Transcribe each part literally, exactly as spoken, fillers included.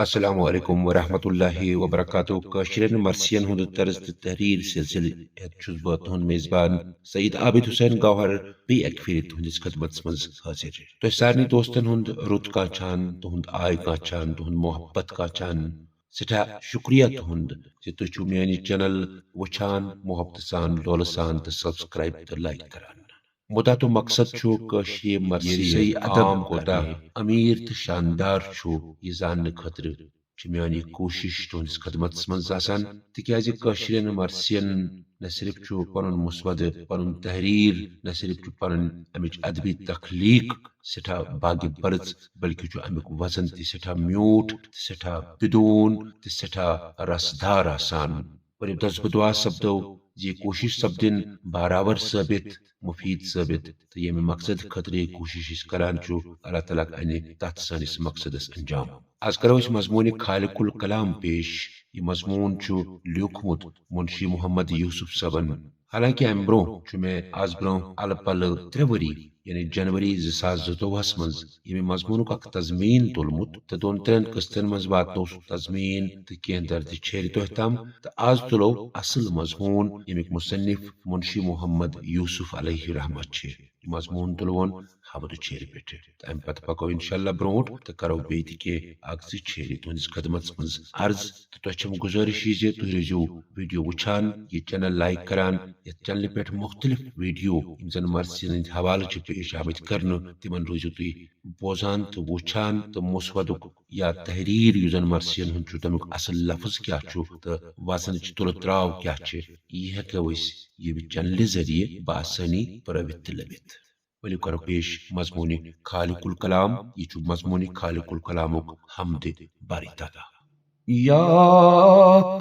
السلام علیکم ورحمۃ اللہ وبرکاتہ۔ کٲشرٮ۪ن مرثین ہُنٛد طرز تہٕ تحریر سلسلہٕ ہٮ۪تھ چھُس بہٕ تُہُنٛد میزبان سید عابد حسین گوہر بیٚیہِ اکہِ پھِرِ تُہٕنٛدِس خدمتس منٛز حٲضِر۔ تۄہہِ سارنٕے دوستن ہُنٛد رُت کانٛہہ چھان، تُہُنٛد آے کانٛہہ چھان، تُہُنٛد محبت کانٛہہ چھان، سٮ۪ٹھاہ شُکریہ تُہُنٛد زِ تُہۍ چھِو میٛانہِ یہِ چینل وٕچھان، محبتہٕ سان، لولہٕ سان تہٕ سبسکرائب تہٕ لائک کران۔ مُدعا تہٕ مقصد چھُ کٲشرِ مرثی یہِ ادب عام کوٗتاہ کرنہِ۔ امیر تہٕ شاندار چھُ، یہِ زاننہٕ خٲطرٕ چھِ میٛٲنۍ یہِ کوٗشِش تُہٕنٛدِس خدمتس منٛز آسان، تِکیٛازِ کٲشرٮ۪ن مرثین نہ صرف چھُ پنُن مسودٕ، پنُن تحریر، نہ صرف چھُ پنٕنۍ امِچ ادبی تخلیق سٮ۪ٹھاہ باگِ برٕژ، بلکہِ چھُ امیُک وزن تہِ سٮ۪ٹھاہ میوٗٹھ تہٕ سٮ۪ٹھاہ بدون تہٕ سٮ۪ٹھاہ رسدار آسان۔ اور یہِ دس بدعا سپدو زِ یہِ کوٗشِش سپدِن برابر ثٲبت، مفید ثٲبت، تہٕ ییٚمہِ مقصد خٲطرٕ یہِ کوٗشِش أسۍ کران چھُ، اللہ تعالیٰ انہِ تتھ سٲنِس مقصدس انجام۔ از کرو أسۍ مضموٗنِ خالق الکلام پیش۔ یہِ مضموٗن چھُ لیوٗکھمُت منشی محمد یوسف صٲبن۔ حالانکہ امہِ برونٛہہ چھُ مےٚ از برونٛہہ الہٕ پلہٕ ترٛےٚ ؤری، یعنی جنوری زٕ ساس زٕتووُہس منٛز، ییٚمہِ مضموٗنُک اکھ تضمیٖن تُلمُت تہٕ دۄن ترٛٮ۪ن قٕسطن منٛز واتنوو سُہ تضمیٖن تہٕ کینٛہہ درد چھیرِ تۄہہِ تام۔ تہٕ از تُلو اصل مضموٗن، ییٚمیُک مصنف منشی محمد یوسف علیہ رحمت چھِ۔ یہِ مضموٗن تُلوون حمد چھیرِ پٮ۪ٹھٕ۔ تہٕ امہِ پتہٕ پکو انشاءاللہ برونٛٹھ تہٕ کرو بیٚیہِ تہِ کینٛہہ اکھ زٕ چھیرِ تُہنٛدِس خدمتس منٛز عرض۔ تہٕ تۄہہِ چھم گُزٲرِش یہِ زِ تُہۍ روٗزِو ویڈیو وٕچھان، یہِ چینل لائک کران، یتھ چینلہِ پٮ۪ٹھ مختلف ویڈیو یِم زن مرثی ہٕنٛدۍ حوالہٕ چھِ پیش آمٕتۍ کرنہٕ، تِمن روٗزِو تُہۍ بوزان تہٕ وٕچھان تہٕ مسودُک یا تحریر یُس زن مرثین ہُنٛد چھُ، تمیُک اصل لفظ کیٛاہ چھُ تہٕ وزنٕچ تُلہٕ تراو کیٛاہ چھِ، یہِ ہٮ۪کو أسۍ ییٚمہِ چینلہِ ذٔریعہٕ بآسٲنی پرٲوِتھ تہٕ لٔبِتھ۔ ؤلِو کرو پیش مضموٗنِ خالق الکلام۔ یہِ چھُ مضموٗنِ خالق الکلامُک حمدِ باری تعالیٰ۔ یا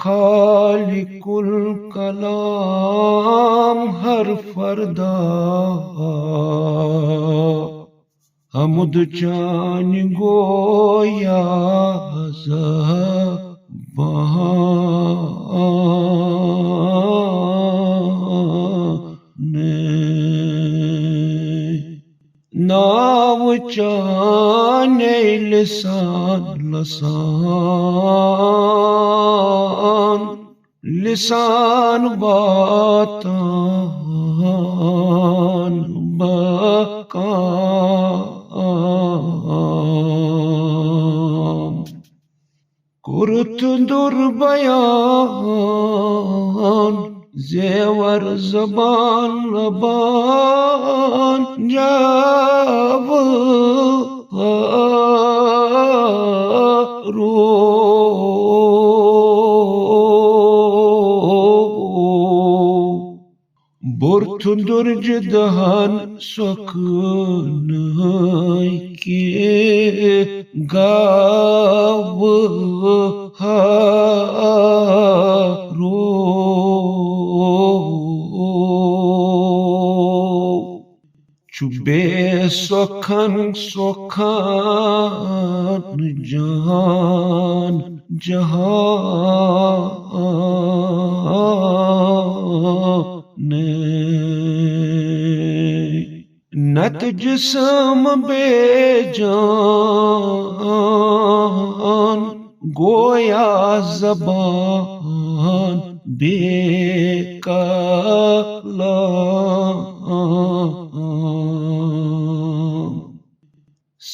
خالق الکلام ہر فردا، حمد چانہِ گویا زبان۔ ناو چانے لسان لسان، لسان واتان بکام۔ کرت در بیان زیور زبان لبان جاو رو۔ برتھ درج دہن سخن کے گاو ہارو۔ چھُ بے سۄکھن سۄکھان جہان جہان۔ نتہٕ جسم بے جان، گویا زبان بے کلام۔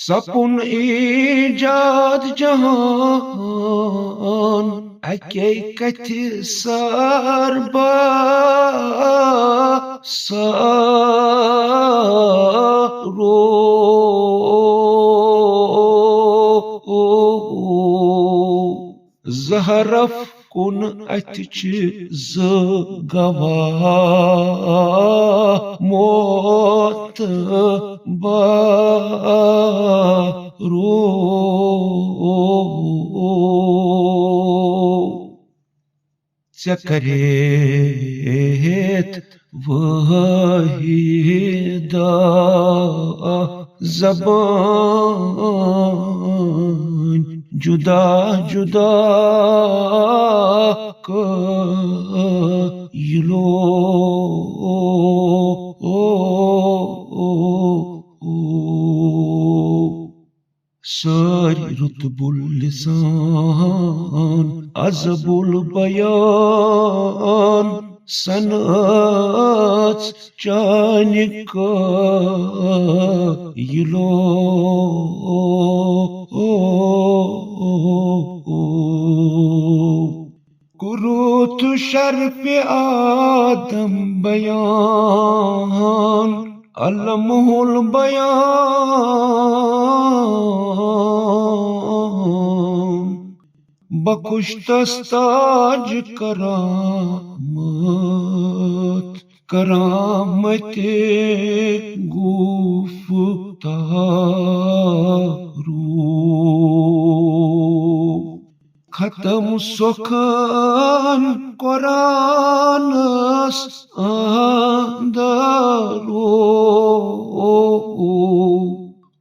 سپُن ایجاد جہان اکے کتھِ سر با سارو۔ زہرف کُن اتھِ چھِ زٕ گواہ موت بارو۔ ژےٚ کریتھ وٲحِدہ زبان جدا جدا قٲیلو۔ ساری رتب اللسان، عذب البیان، صنعت چانہِ قٲیلو۔ کوٚرُتھ شرفِ آدم بیان، علمہ البیان۔ بخشتس تاج کرامت، کرامت گفتارو۔ ختم سخن قرآنس اندرو،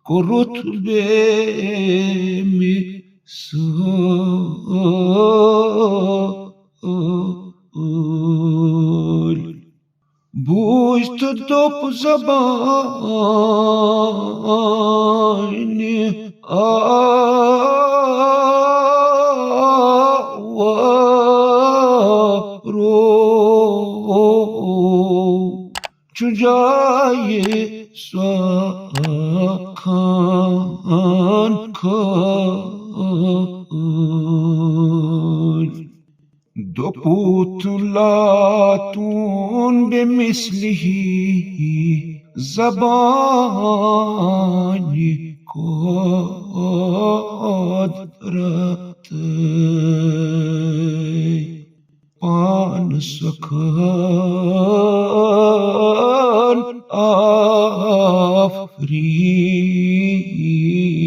کوٚرُتھ بے مثال۔ بوٗزۍ تہٕ دوٚپ زبانہِ آوارو، چھُ جایہِ سۄ خان خٲلۍ۔ دوٚپُتھ لاتون بے مثلہِ زبانہِ قدرت۔ پان سخن آفریٖن۔